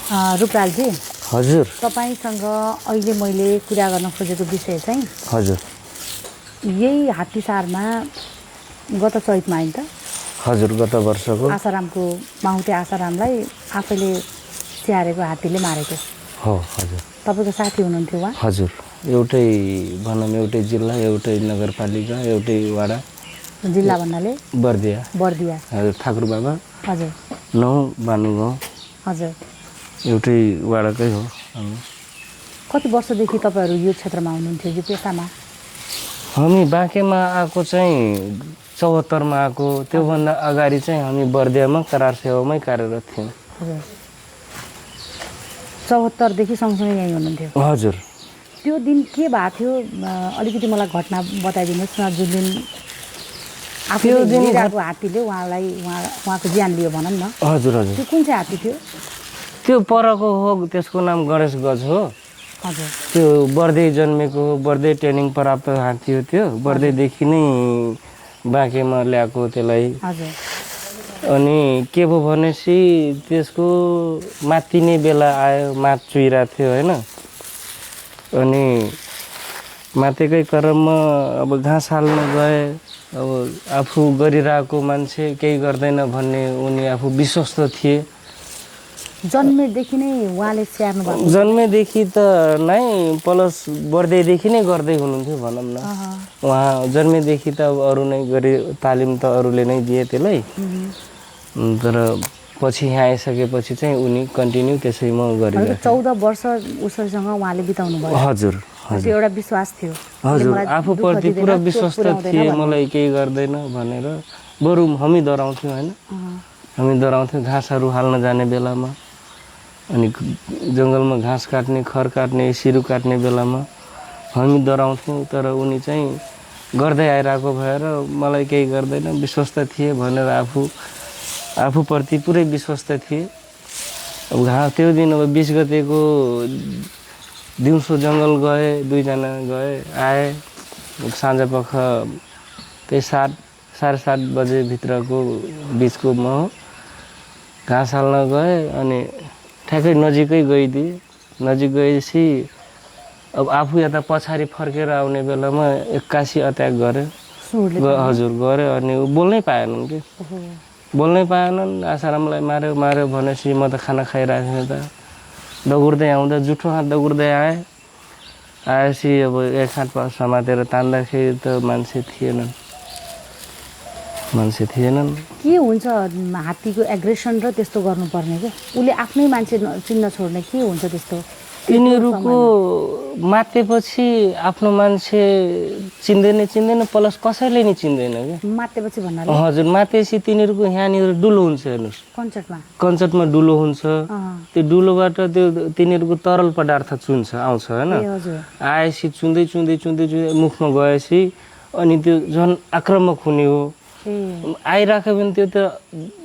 रूपलालजी हजुर तपाईसँग अहिले मैले कुरा गर्न खोजेको विषय चाहिँ हजुर यही हात्तीसारमा गत चैतमा आइन त हजुर गत वर्षको आसारामको माहुते आसारामलाई आफैले स्याहारेको हात्तीले मारेको हो हजुर तपाईको साथी हुनुहुन्थ्यो उहाँ हजुर एउटै भनौँ एउटै जिल्ला एउटै नगरपालिका एउटै वडा जिल्ला भन्नाले बर्दिया बर्दिया हजुर ठाकुर बाबा हजुर 9 बानुगाउँ हजुर एउटै वडाकै हो हामी कति वर्षदेखि तपाईहरू यो क्षेत्रमा हुनुहुन्थ्यो यो पेसामा हामी बाँकेमा आएको चाहिँ 74 मा आएको त्योभन्दा अगाडि चाहिँ हामी बर्दियामा करार सेवामै कार्यरत थियौँ हजुर 74 देखि सँगसँगै यहीँ हुनुहुन्थ्यो हजुर त्यो दिन के भएको थियो अलिकति मलाई घटना बताइदिनुहोस् न जुन दिन त्यो दिन आफूले हात्तीले उहाँको ज्यान लियो भनौँ न हजुर हजुर त्यो कुन चाहिँ हात्ती थियो त्यो परको हो त्यसको नाम गणेश गज हो हजुर त्यो बर्दै जन्मेको बर्दै ट्रेनिङ प्राप्त हात्ती हो त्यो बर्दैदेखि नै बाँकेमा ल्याएको त्यसलाई हजुर अनि के भयो भनेपछि त्यसको मात्तिने बेला आयो मात चुइरहेको थियो होइन अनि मातेकै क्रममा अब घाँस हाल्न गए अब आफू गरिरहेको मान्छे केही गर्दैन भन्ने उनी आफू विश्वस्त थिए जन्मेदेखि नै उहाँले स्याहार्नु भएको जन्मेदेखि त नै प्लस बढ्दैदेखि नै गर्दै हुनुहुन्थ्यो भनौँ न उहाँ जन्मेदेखि त अब अरू नै गरी तालिम त अरूले नै दिए त्यसलाई तर पछि यहाँ आइसकेपछि चाहिँ उनी कन्टिन्यू त्यसैमा गरिरहेको 14 वर्ष उसैसँग उहाँले बिताउनु भयो हजुर त्यो एउटा विश्वास थियो हजुर आफूप्रति पुरा विश्वस्त थिए मलाई केही गर्दैन भनेर बरु हामी डराउँथ्यौँ होइन हामी डराउँथ्यौँ घाँसहरू हाल्न जाने बेलामा अनि जङ्गलमा घाँस काट्ने खर काट्ने सिरु काट्ने बेलामा हामी डराउँथ्यौँ तर उनी चाहिँ गर्दै आइरहेको भएर मलाई केही गर्दैन विश्वस्त थिए भनेर आफूप्रति पुरै विश्वस्त थिए अब त्यो दिन अब 20 गतेको दिउँसो जङ्गल गए 2 जना गए आए साँझपख त्यही 7:30 बजे भित्रको बिचको म घाँस हाल्न गए अनि ठ्याक्कै नजिकै गइदिए नजिक गएपछि अब आफू यता पछाडि फर्केर आउने बेलामा 81 अट्याक गरे हजुर गरे अनि ऊ बोल्नै पाएनन् कि बोल्नै पाएनन् आसारामलाई मार्यो भनेपछि म त खाना खाइरहेको थिएँ त दगुर्दै आउँदा जुठो हात दगुर्दै आएपछि अब एक हात समातेर तान्दाखेरि त मान्छे थिएनन् के हुन्छ हात्तीको एग्रेसन र त्यस्तो गर्नुपर्ने के उसले आफ्नै मान्छे चिन्न छोड्ने के हुन्छ त्यस्तो तिनीहरूको मातेपछि आफ्नो मान्छे चिन्दैन प्लस कसैले नि चिन्दैन के मातेपछि भन्नाले हजुर मातेपछि तिनीहरूको यहाँनिर डुलो हुन्छ हेर्नुहोस् कञ्चटमा डुलो हुन्छ त्यो डुलोबाट त्यो तिनीहरूको तरल पदार्थ आउँछ होइन आएपछि चुन्दै मुखमा गएपछि अनि त्यो झन् आक्रामक हुने हो आइराख्यो भने त्यो त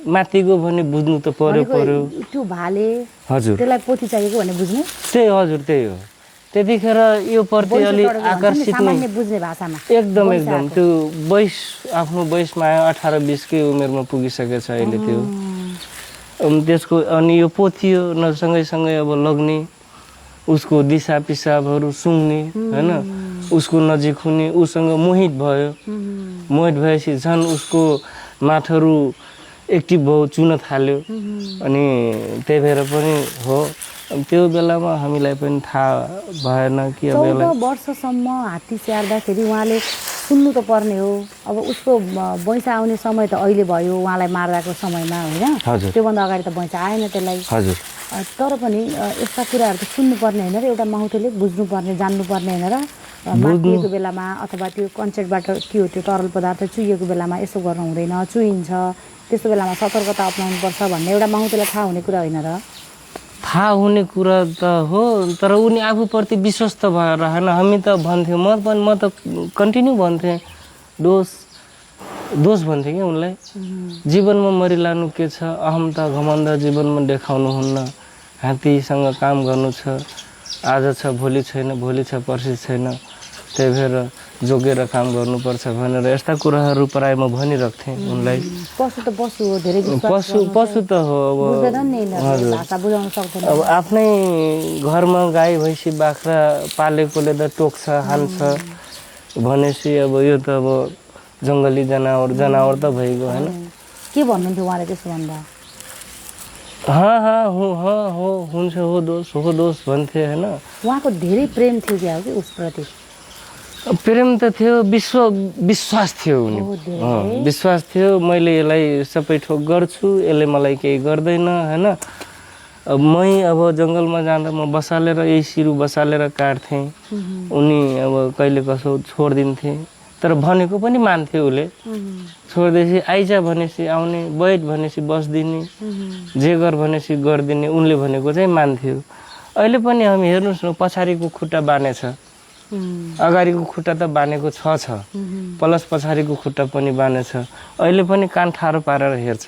माथिको भन्ने बुझ्नु त पर्यो त्यो भाले हजुर त्यसलाई पोथी चाहिएको भन्ने बुझ्नु त्यही हजुर त्यही हो त्यतिखेर यो प्रति अलि आकर्षित सामान्य बुझ्ने भाषामा एकदम त्यो आफ्नो वयसमा 18-20 कै उमेरमा पुगिसकेको छ अहिले त्यो त्यसको अनि यो पोथी हो सँगै अब लग्ने उसको दिशा पिसाबहरू सुँग्ने होइन उसको नजिक हुने उसँग मोहित भएपछि झन् उसको माथहरू एक्टिभ भयो चुन थाल्यो अनि त्यही भएर पनि हो त्यो बेलामा हामीलाई पनि थाहा भएन कि अब 14 वर्षसम्म हात्ती स्याहार्दाखेरि उहाँले सुन्नु त पर्ने हो अब उसको बैँचा आउने समय त अहिले भयो उहाँलाई मार्दाको समयमा होइन त्योभन्दा अगाडि त बैँचा आएन त्यसलाई हजुर तर पनि यस्ता कुराहरू त सुन्नुपर्ने होइन र एउटा माहुतेले बुझ्नुपर्ने जान्नुपर्ने होइन र मारिएको बेलामा अथवा त्यो कन्सेप्टबाट के हो त्यो तरल पदार्थ चुहिएको बेलामा यसो गर्नु हुँदैन चुहिन्छ त्यस्तो बेलामा सतर्कता अपनाउनुपर्छ भन्ने एउटा माहुतेलाई थाहा हुने कुरा होइन र थाहा हुने कुरा त हो तर उनी आफूप्रति विश्वस्त भएर होइन हामी त भन्थ्यौँ म त कन्टिन्यू भन्थेँ दोष भन्थेँ कि उनलाई जीवनमा मरिलानु के छ अहमता घमण्ड जीवनमा देखाउनुहुन्न हात्तीसँग काम गर्नु छ आज छ भोलि छैन भोलि छ पर्सि छैन त्यही भएर जोगेर काम गर्नुपर्छ भनेर यस्ता कुराहरू प्रायः म भनिराख्थेँ उनलाई। पशु त पशु हो, धेरै पशु त हो अब बुझ्दैनन् नि यिनीहरूले, भाषा बुझाउन सक्दैन। अब आफ्नै घरमा गाई भैँसी बाख्रा पालेकोले त टोक्छ हान्छ भनेपछि अब यो त अब जङ्गली जनावर त भइगयो होइन। के भन्नुहुन्थ्यो उहाँले त्यसो भन्दा? हो हुन्छ हो दोष भन्थे होइन। उहाँको धेरै प्रेम थियो क्या हो कि उसप्रति? प्रेम त थियो, विश्वास थियो उनी, विश्वास थियो मैले यसलाई सबै ठोक गर्छु, यसले मलाई केही गर्दैन होइन। अब जङ्गलमा जाँदा म बसालेर यही सिरु बसालेर काट्थेँ, उनी अब कहिले कसो छोडिदिन्थे, तर भनेको पनि मान्थ्यो उसले। छोड्दैछ आइज भनेपछि आउने, बैठ भनेपछि बस्दिने, जे गर भनेपछि गरिदिने, उनले भनेको चाहिँ मान्थ्यो। अहिले पनि हामी हेर्नुहोस् न, पछाडिको खुट्टा बानेछ, अगाडिको खुट्टा त बानेको छ, प्लस पछाडिको खुट्टा पनि बानेछ, अहिले पनि कान ठाडो पारेर हेर्छ।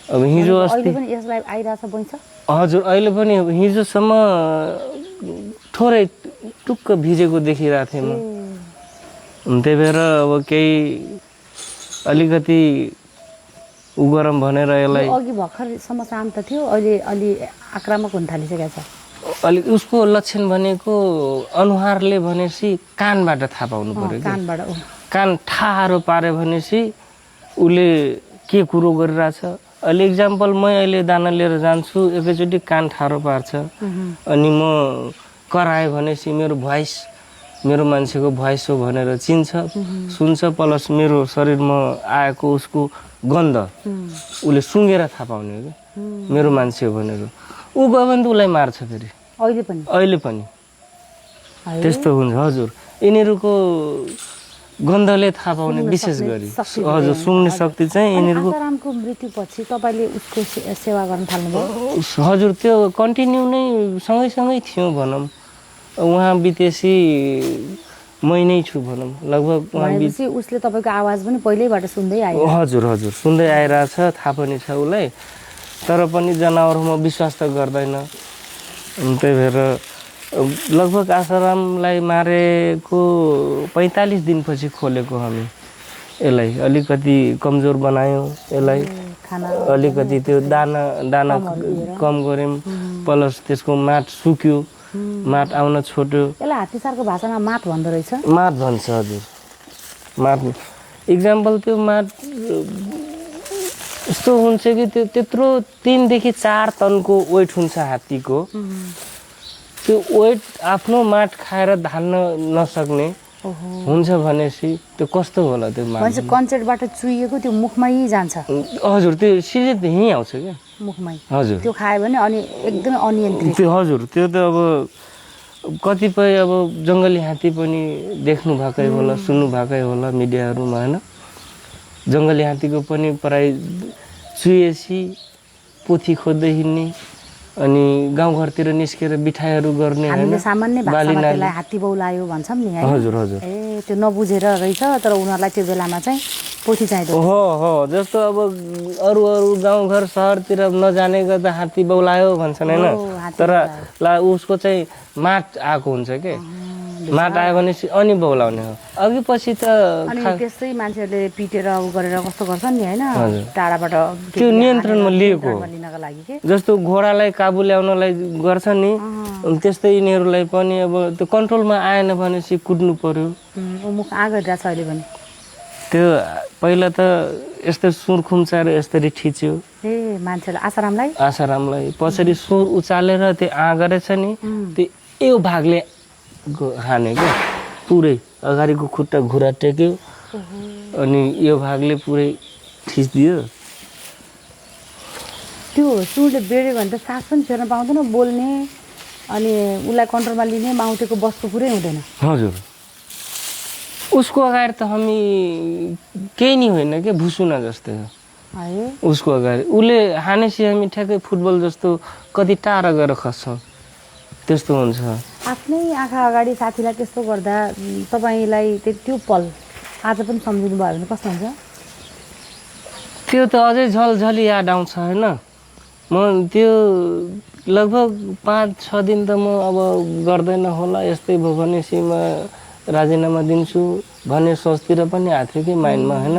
अब हिजो अस्ति यसलाई आइरहेछ बन्छ? हजुर, अहिले पनि हिजोसम्म थोरै टुक्क भिजेको देखिरहेको थिएँ म। त्यही भएर अब केही अलिकति गरम भनेर यसलाई, अघि भर्खरसम्म शान्त थियो, अहिले अलि आक्रामक हुन थालिसकेको छ। अलिक उसको लक्षण भनेको अनुहारले भनेपछि कानबाट थाहा पाउनु पर्यो। कानबाट कान ठाडो पार्यो भनेपछि उसले के कुरो गरिरहेछ। अहिले इक्जाम्पल म अहिले दाना लिएर जान्छु, एकैचोटि कान ठाडो पार्छ, अनि म कराएँ भनेपछि मेरो भोइस, मेरो मान्छेको भोइस हो भनेर चिन्छ, सुन्छ, प्लस मेरो शरीरमा आएको उसको गन्ध उसले सुँगेर थाहा पाउने हो कि मेरो मान्छे हो भनेर। ऊ गयो भने त उसलाई मार्छ फेरि, अहिले पनि त्यस्तो हुन्छ। हजुर, यिनीहरूको गन्धले थाहा पाउने विशेष गरी, हजुर, सुँग्ने शक्ति चाहिँ यिनीहरूको। आसारामको मृत्युपछि तपाईँले उसको सेवा गर्न थाल्नुभयो? हजुर, त्यो कन्टिन्यू नै सँगै थियौँ भनौँ। उहाँ बितेपछि मै नै छु भनौँ, लगभग उसले तपाईँको आवाज पनि पहिल्यैबाट सुन्दै आयो? हजुर, सुन्दै आइरहेछ, थाहा पनि छ उसलाई, तर पनि जनावरमा विश्वास त गर्दैन। त्यही भएर लगभग आसारामलाई मारेको 45 दिनपछि खोलेको हामी यसलाई। अलिकति कमजोर बनायौँ यसलाई, अलिकति त्यो दाना कम गऱ्यौँ, प्लस त्यसको माट सुक्यो, माट आउन छोड्यो। यसलाई हात्तीसारको भाषामा माट भन्दो रहेछ? माट भन्छ, हजुर, माट। इक्जाम्पल त्यो माट यस्तो हुन्छ कि त्यो त्यत्रो 3 देखि 4 टनको वेट हुन्छ हात्तीको। त्यो वेट आफ्नो माट खाएर धान्न नसक्ने हुन्छ भनेपछि त्यो कस्तो होला त्यो माट? कन्सेटबाट चुइएको त्यो मुखमै जान्छ? हजुर, त्यो सिधै यहीँ आउँछ क्या मुखमै। हजुर, त्यो खायो भने अनि एकदमै अनियन्त्रित। त्यो हजुर, त्यो त अब कतिपय अब जङ्गली हात्ती पनि देख्नु भएकै होला, सुन्नु भएकै होला मिडियाहरूमा होइन। जङ्गली हात्तीको पनि प्राय चुएपछि पोथी खोज्दै हिँड्ने, अनि गाउँघरतिर निस्केर बिठाइहरू गर्ने, हामीले सामान्य भाषामा त्यसलाई हात्ती बौलायो भन्छौँ नि। हजुर, ए, त्यो नबुझेर रहेछ, तर उनीहरूलाई त्यो बेलामा चाहिँ पोथी चाहिँदो हो। जस्तो अब अरू गाउँघर सहरतिर नजाने गर्दा हात्ती बौलायो भन्छन् होइन, तर उसको चाहिँ माट आएको हुन्छ के, माट आयो भनेपछि अनि बौलाउने हो। अघि पछि त त्यस्तै मान्छेहरूले पिटेर गरेर कस्तो गर्छन् नि होइन, टाढाबाट त्यो नियन्त्रणमा लिएको लिनका लागि के। जस्तो घोडालाई काबु ल्याउनलाई गर्छ नि, त्यस्तै यिनीहरूलाई पनि अब त्यो कन्ट्रोलमा आएन भनेपछि कुट्नु पर्यो। मुख आगइरहेछ अहिले पनि। त्यो पहिला त यस्तो सुर खुम्चाएर यसरी ठिच्यो ए मान्छेले आसारामलाई, पछाडि सुर उचालेर त्यो गरेछ नि, त्यो यो भागले हाने क्या, पुरै अगाडिको खुट्टा घुरा टेक्यो, अनि यो भागले पुरै ठिचिदियो। त्यो सुरले बेड्यो भने त सास पनि फेर्न पाउँदैन, बोल्ने अनि उसलाई कन्ट्रोलमा लिने माउतेको बसको पुरै हुँदैन। हजुर, उसको अगाडि त हामी केही नि होइन क्या, भुसुना जस्तै हो उसको अगाडि। उसले हानेपछि हामी ठ्याक्कै फुटबल जस्तो कति टाढा गएर खस्छौँ, त्यस्तो हुन्छ। आफ्नै आँखा अगाडि साथीलाई त्यस्तो गर्दा तपाईँलाई त्यो पल आज पनि सम्झिनु भयो भने कस्तो हुन्छ? त्यो त अझै झलझली याद आउँछ होइन। म त्यो लगभग 5-6 दिन त म अब गर्दैन होला, यस्तै भयो भनेपछि म राजीनामा दिन्छु भन्ने सोचतिर पनि आएको थियो कि माइन्डमा होइन।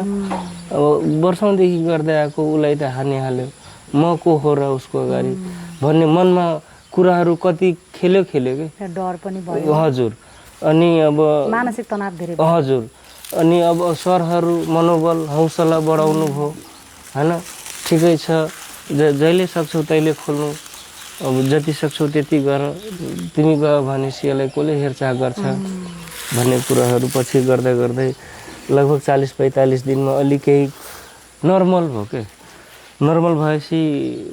अब वर्षौँदेखि गर्दै आएको उसलाई त हानिहाल्यो, म को हो र उसको अगाडि भन्ने मनमा कुराहरू कति खेल्यो कि डर पनि भयो। हजुर। अनि अब मानसिक तनाव धेरै हजुर। अनि अब सरहरू मनोबल हौसला बढाउनु भयो होइन, ठिकै छ, जहिले सक्छौ तैले खोल्नु, अब जति सक्छौ त्यति गर, तिमी गयो भनेपछि यसलाई कसले हेरचाह गर्छ भन्ने कुराहरू पछि गर्दै गर्दै लगभग 40-45 दिनमा अलि केही नर्मल भयो के। नर्मल भएपछि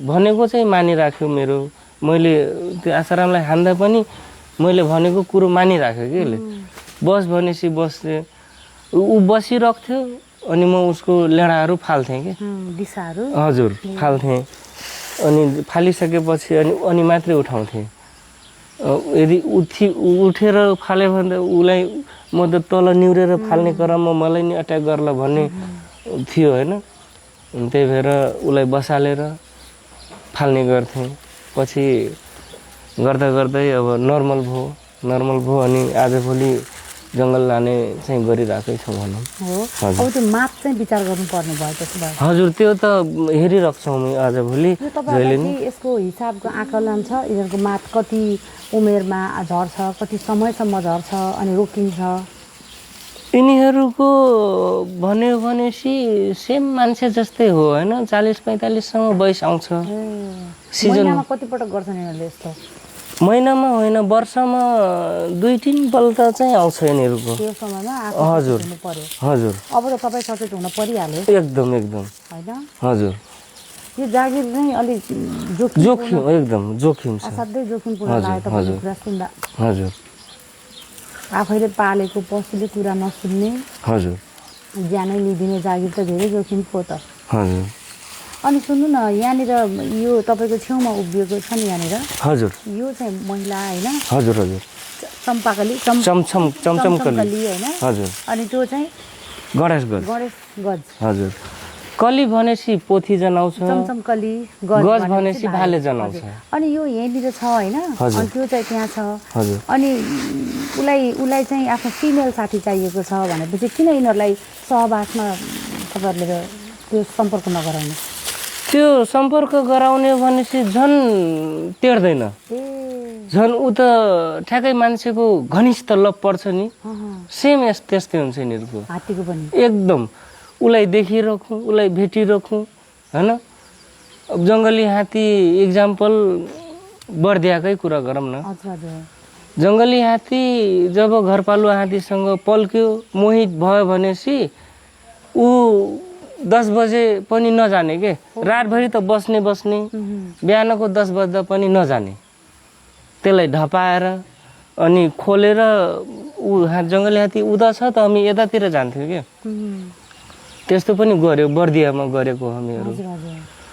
भनेको चाहिँ मानिराख्यो मेरो, मैले त्यो आसारामलाई हान्दा पनि मैले भनेको कुरो मानिराख्यो कि उसले। बस भनेपछि बस्ने, ऊ बसिरहेको थियो अनि म उसको लेँडाहरू फाल्थेँ कि दिशाहरू। हजुर फाल्थेँ। अनि फालिसकेपछि अनि मात्रै उठाउँथेँ। यदि उठेर फाल्यो भने त उसलाई म त तल निहुरेर फाल्ने क्रममा मलाई नि अट्याक गर्ला भन्ने थियो होइन। त्यही भएर उसलाई बसालेर फाल्ने गर्थेँ। पछि गर्दा गर्दै अब नर्मल भयो अनि आजभोलि जङ्गल लाने चाहिँ गरिरहेकै छौँ भनौँ। अब त्यो माप चाहिँ विचार गर्नुपर्ने भयो त्यसो भए। हजुर त्यो त हेरिरहेको छौँ आजभोलि जहिले नि। यसको हिसाबको आकलन छ, यिनीहरूको माप कति उमेरमा झर्छ, कति समयसम्म झर्छ अनि रोकिन्छ? यिनीहरूको भन्यो भनेपछि सेम मान्छे जस्तै हो होइन, 40-45सम्म वयस आउँछ। सिजनमा कतिपटक गर्छन् यिनीहरूले यस्तो? महिनामा होइन, वर्षमा 2-3 पल्ट चाहिँ आउँछ यिनीहरूको। त्यो समयमा हजुर हजुर। अब त तपाईँ सचेत हुन परिहाल्यो। एकदम होइन हजुर। यो जागिर चाहिँ अलिक जोखिम एकदम जोखिम छ, असाध्यै जोखिमपूर्ण लाग्यो तपाईँको कुरा सुन्दा। हजुर। आफैले पालेको पशुले कुरा नसुन्ने, हजुर, ज्यानै लिदिने जागिर त धेरै जोखिम पो त। हजुर। अनि सुन्नु न, यहाँनिर यो तपाईँको छेउमा उभिएको छ नि यहाँनिर, हजुर, यो चाहिँ महिला होइन? हजुर हजुर। चम्पाकली चमचमकली होइन? हजुर। अनि त्यो चाहिँ गणेश गज। हजुर। कली भनेपछि पोथी जनाउँछ, चमचमकली गज भनेपछि भाले जनाउँछ। अनि यो यहाँनिर छ होइन, अनि त्यो चाहिँ त्यहाँ छ। हजुर। अनि उसलाई चाहिँ आफ्नो फिमेल साथी चाहिएको छ भनेपछि किन यिनीहरूलाई सहवासमा तपाईँहरूले त्यो सम्पर्क नगराउने? त्यो सम्पर्क गराउने भनेपछि झन् टेर्दैन, झन् ऊ त ठ्याक्कै मान्छेको घनिष्ठ लभ पर्छ नि, सेम त्यस्तै हुन्छ यिनीहरूको। हात्तीको पनि एकदम उसलाई देखिरहँ, उसलाई भेटिरहँ होइन। अब जङ्गली हात्ती इक्जाम्पल बर्दियाकै कुरा गरौँ न। जङ्गली हात्ती जब घरपालुवा हात्तीसँग पल्क्यो, मोहित भयो भनेपछि ऊ 10 बजे पनि नजाने के, रातभरि त बस्ने बिहानको 10 बज्दा पनि नजाने, त्यसलाई ढपाएर अनि खोलेर ऊ जङ्गली हात्ती उदा छ त हामी यतातिर जान्थ्यौँ क्या। त्यस्तो पनि गऱ्यो, बर्दियामा गरेको हामीहरू।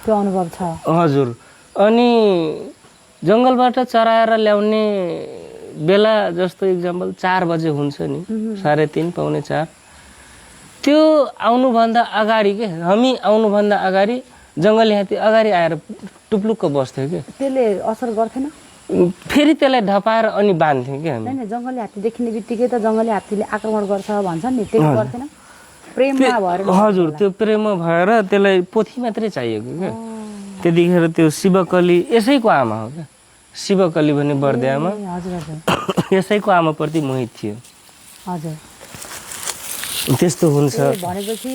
त्यो अनुभव छ। हजुर। अनि जङ्गलबाट चराएर ल्याउने बेला जस्तो इक्जाम्पल 4 बजे हुन्छ नि, 3:30 पौने 4, त्यो आउनुभन्दा अगाडि के, हामी आउनुभन्दा अगाडि जङ्गली हात्ती अगाडि आएर टुप्लुक्क बस्थ्यो कि। त्यसले असर गर्थेन? फेरि त्यसलाई ढपाएर अनि बान्थ्यौँ कि हामी। होइन, जङ्गली हात्ती देखिने बित्तिकै त जङ्गली हात्तीले आक्रमण गर्छ भन्छन् नि, त्यो गर्थेन? प्रेममा भएर? हजुर, त्यो प्रेममा भएर त्यसलाई पोथी मात्रै चाहिएको क्या। त्यतिखेर त्यो शिवकली यसैको आमा हो क्या, शिवकली भन्ने बर्दियामा यसैको आमाप्रति मोहित थियो। हजुर। त्यस्तो हुन्छ भनेपछि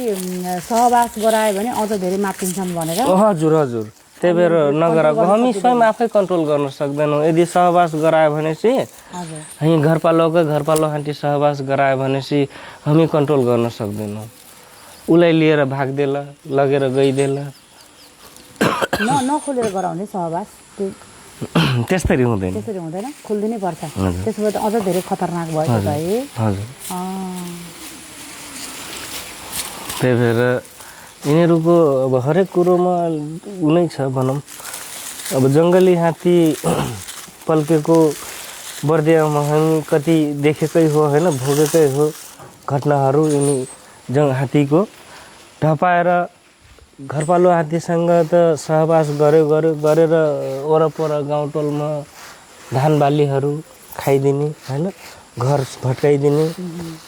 सहवास गरायो भने अझ धेरै मापिन्छन् भनेर? हजुर हजुर। त्यही भएर नगराएको, हामी स्वयं आफै कन्ट्रोल गर्न सक्दैनौँ। यदि सहवास गरायो भनेपछि हामी घरपालुवा हात्ती सहवास गरायो भनेपछि हामी कन्ट्रोल गर्न सक्दैनौँ। उसलाई लिएर भाग्देला, लगेर गइदेला, नखोलेर गराउने सहवास त्यस्तरी हुँदैन। खोलिदिनै पर्छ। त्यसो भए त अझ धेरै खतरनाक भयो त है। हजुर। त्यही भएर यिनीहरूको अब हरेक कुरोमा उनै छ भनौँ। अब जङ्गली हात्ती पल्केको बर्दियामा हामी कति देखेकै हो होइन, भोगेकै हो घटनाहरू। यिनी हात्तीको ढपाएर घरपालुवा हात्तीसँग त सहवास गरेर वरपर गाउँटोलमा धान बालीहरू खाइदिने होइन, घर भट्काइदिने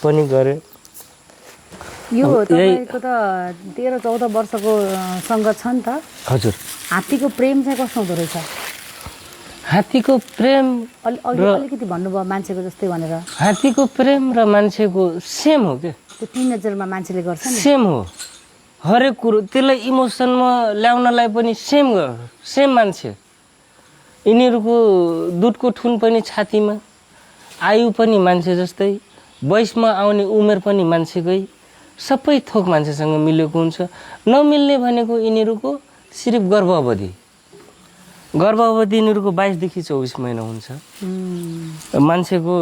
पनि गरे। यो तपाईँको त 13-14 वर्षको सङ्गत छ नि त। हजुर। हात्तीको प्रेम चाहिँ कस्तो हुँदो रहेछ? हात्तीको प्रेम अलिकति भन्नुभयो मान्छेको जस्तै भनेर। हात्तीको प्रेम र मान्छेको सेम हो क्या। त्यो 3 नजरमा मान्छेले गर्छ नि। सेम हो, हरेक कुरो त्यसलाई इमोसनमा ल्याउनलाई पनि सेम मान्छे। यिनीहरूको दुधको ठुन पनि छातीमा, आयु पनि मान्छे जस्तै, वयसमा आउने उमेर पनि मान्छेकै, सबै थोक मान्छेसँग मिलेको हुन्छ। नमिल्ने भनेको यिनीहरूको सिर्फ गर्भावधि यिनीहरूको 22 देखि 24 महिना हुन्छ। मान्छेको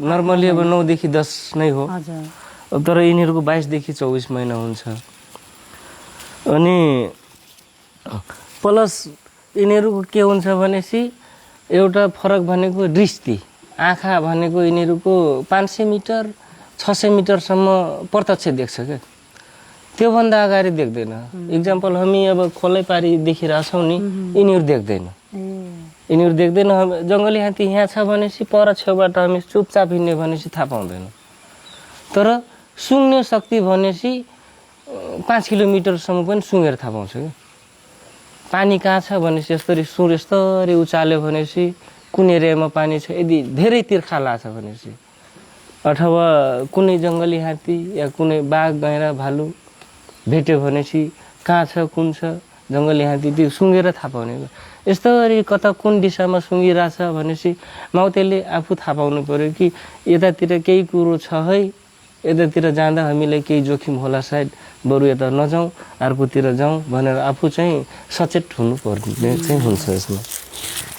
नर्मली अब 9 देखि 10 नै हो, तर यिनीहरूको 22 देखि 24 महिना हुन्छ। अनि प्लस यिनीहरूको के हुन्छ भनेपछि एउटा फरक भनेको दृष्टि, आँखा भनेको यिनीहरूको 500 मिटर 600 मिटरसम्म प्रत्यक्ष देख्छ क्या, त्योभन्दा अगाडि देख्दैन। इक्जाम्पल हामी अब खोलै पारी देखिरहेछौँ नि, यिनीहरू देख्दैन। जङ्गली हात्ती यहाँ छ भनेपछि पर छेउबाट हामी चुपचाप हिँड्ने भनेपछि थाहा पाउँदैन। तर सुँग्ने शक्ति भनेपछि 5 किलोमिटरसम्म पनि सुँगेर थाहा पाउँछ क्या। पानी कहाँ छ भनेपछि यस्तरी उचाल्यो भनेपछि कुन एरियामा पानी छ, यदि धेरै तिर्खा लाग्छ भनेपछि, अथवा कुनै जङ्गली हात्ती या कुनै बाघ गैँडा भालु भेट्यो भनेपछि कहाँ छ कुन छ जङ्गली हात्ती, त्यो सुँगेर थाहा पाउने। यस्तरी कता कुन दिशामा सुँगिरहेछ भनेपछि माउतेले आफू थाहा पाउनु पऱ्यो कि यतातिर केही कुरो छ है, यतातिर जाँदा हामीलाई केही जोखिम होला, सायद बरु यता नजाउँ अर्कोतिर जाउँ भनेर आफू चाहिँ सचेत हुनुपर्ने चाहिँ हुन्छ यसमा।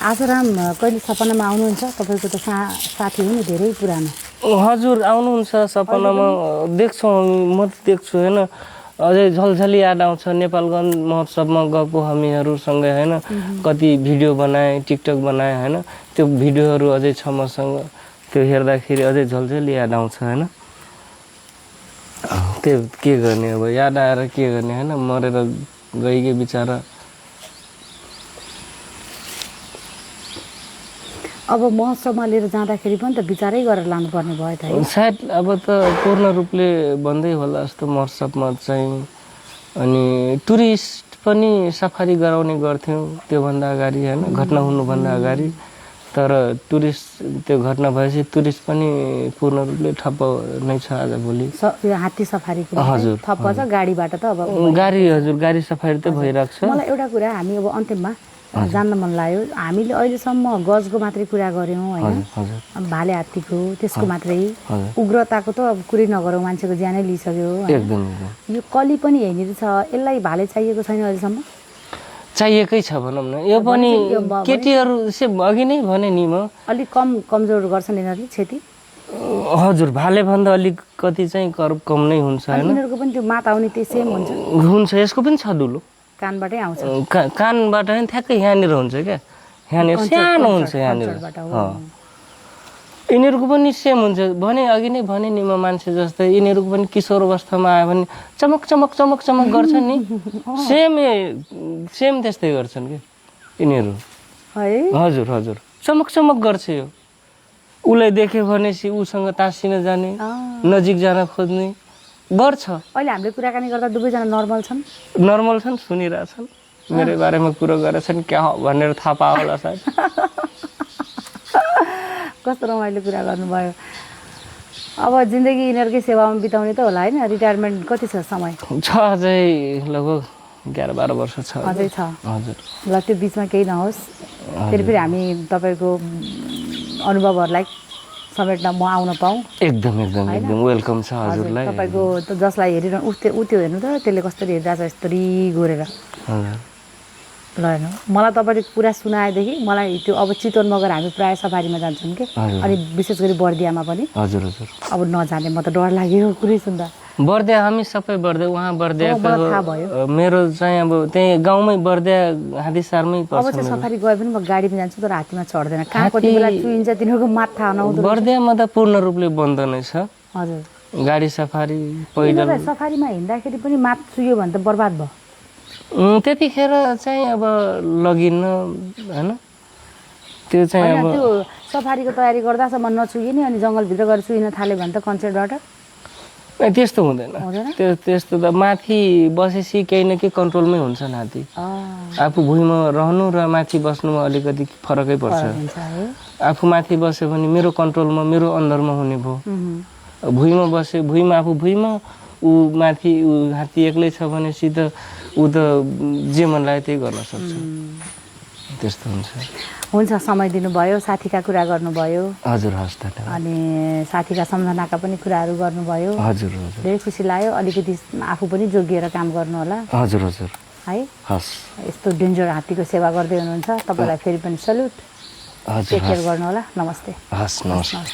आशाराम कहिले सपनामा आउनुहुन्छ? तपाईँको त साथी हो नि धेरै पुरानो। हजुर आउनुहुन्छ सपनामा, देख्छौँ म त देख्छु होइन। अझै झलझली याद आउँछ नेपालगञ्ज महोत्सवमा गएको हामीहरूसँगै होइन, कति भिडियो बनाएँ, टिकटक बनाएँ होइन, त्यो भिडियोहरू अझै छ मसँग। त्यो हेर्दाखेरि अझै झलझली याद आउँछ होइन। त्यो के गर्ने अब, याद आएर के गर्ने होइन, मरेर गइके बिचरा। अब महोत्सवमा लिएर जाँदाखेरि पनि त विचारै गरेर लानुपर्ने भयो त है। सायद अब त पूर्ण रूपले बन्दै होला जस्तो महोत्सवमा चाहिँ। अनि टुरिस्ट पनि सफारी गराउने गर्थ्यौँ त्योभन्दा अगाडि होइन, घटना हुनुभन्दा अगाडि। तर टुरिस्ट त्यो घटना भएपछि टुरिस्ट पनि पूर्ण रूपले ठप्प नै छ आजभोलि। हात्ती सफारी हजुर ठप्प छ, गाडीबाट त अब गाडी सफारी त भइरहेको छ। मलाई एउटा कुरा हामी अब अन्तिममा जान्न मन लाग्यो, हामीले अहिलेसम्म गजको मात्रै कुरा गऱ्यौँ होइन, भाले हात्तीको त्यसको मात्रै, उग्रताको त अब कुरै नगरौँ, मान्छेको ज्यानै लिइसक्यो। यो कली पनि यहीँनिर छ, यसलाई भाले चाहिएको छैन अहिलेसम्म? चाहिएकै छ भनौँ न। यो पनि केटीहरू अघि नै भने नि म, अलिक कमजोर गर्छन् यिनीहरूले क्षति। हजुर, भालेभन्दा अलिकति चाहिँ कम नै हुन्छ होइन। यिनीहरूको पनि त्यो मात आउने त्यो सेम हुन्छ। यसको पनि छ दुलो, कानबाटै आउँछ। कानबाट नि ठ्याक्कै यहाँनिर हुन्छ क्या, यहाँनिर सानो हुन्छ यहाँनिर। यिनीहरूको पनि सेम हुन्छ भने, अघि नै भने नि म, मान्छे जस्तै यिनीहरूको पनि किशोर अवस्थामा आयो भने चमक चमक चमक चमक गर्छन् नि, सेम त्यस्तै गर्छन् कि यिनीहरू। हजुर हजुर, चमक चमक गर्छ यो। उसलाई देख्यो भनेपछि उसँग टाँसिन जाने, नजिक जान खोज्ने गर्छ। अहिले हामीले कुराकानी गर्दा दुवैजना नर्मल छन्, सुनिरहेछन्, मेरो बारेमा कुरो गरेछन् क्या हो भनेर थाहा पायो होला सायद। कस्तो रमाइलो कुरा गर्नुभयो। अब जिन्दगी यिनीहरूकै सेवामा बिताउने त होला होइन? रिटायरमेन्ट कति छ समय? छ अझै लगभग 11-12 वर्ष छ अझै छ। हजुर। ल त्यो बिचमा केही नहोस्, फेरि हामी तपाईँको अनुभवहरूलाई समेट्न म आउन पाऊँ। एकदम वेलकम छ हजुरलाई। तपाईँको त जसलाई हेरिरहनु त्यो हेर्नु त, त्यसले कसरी हेरिरहेछ यस्तरी गोरेर। ल हेर्नु, मलाई तपाईँले कुरा सुनाएदेखि मलाई त्यो अब चितवनमा गएर हामी प्रायः सफारीमा जान्छौँ कि, अनि विशेष गरी बर्दियामा पनि। हजुर। अब नजाने म त डर लाग्यो कुरै सुन्दा। बर्दिया हामी सबै बर्दिया, उहाँ बर्दियाको मेरो चाहिँ अब त्यही गाउँमै बर्दिया हात्तीसारमै पर्छ। अब चाहिँ सफारी गए पनि म गाडीमा जान्छु, तर हात्तीमा चढ्दैन। कहाँ कति बेला चुइन्छ तिनीहरूको मात थाहा नहुँदो। बर्दियामा त पूर्ण रूपले बन्द नै छ। हजुर। गाडी सफारी पैदल सफारीमा हिँड्दाखेरि पनि मात चुयो भने त बर्बाद भयो। त्यतिखेर चाहिँ अब लगिन्न होइन, त्यो चाहिँ होइन, अब त्यो सफारीको तयारी गर्दासम्म नचुइए नि अनि जङ्गलभित्र गएर चुइन थाल्यो भने त कन्सेन्टबाट त्यस्तो हुँदैन हुँदैन? त्यस्तो त माथि बसेपछि केही न केही कन्ट्रोलमै हुन्छ हात्ती आफू भुइँमा रहनु र माथि बस्नुमा अलिकति फरकै पर्छ हुन्छ है। आफू माथि बस्यो भने मेरो कन्ट्रोलमा मेरो अन्डरमा हुने भयो भुइँमा बस्यो भुइँमा आफू भुइँमा ऊ माथि ऊ हात्ती एक्लै छ भनेपछि त ऊ त जे मन लाग्यो त्यही गर्न सक्छ त्यस्तो हुन्छ हुन्छ, समय दिनुभयो, साथीका कुरा गर्नुभयो हजुर हस् धन्यवाद अनि साथीका सम्झनाका पनि कुराहरू गर्नुभयो। हजुर हजुर धेरै खुसी लाग्यो। अलिकति आफू पनि जोगिएर काम गर्नु होला हजुर हजुर है। हस् यस्तो डेन्जर हात्तीको सेवा गर्दै हुनुहुन्छ, तपाईँलाई फेरि पनि सल्युट। हजुर टेक केयर गर्नु होला। नमस्ते। हस् नमस्कार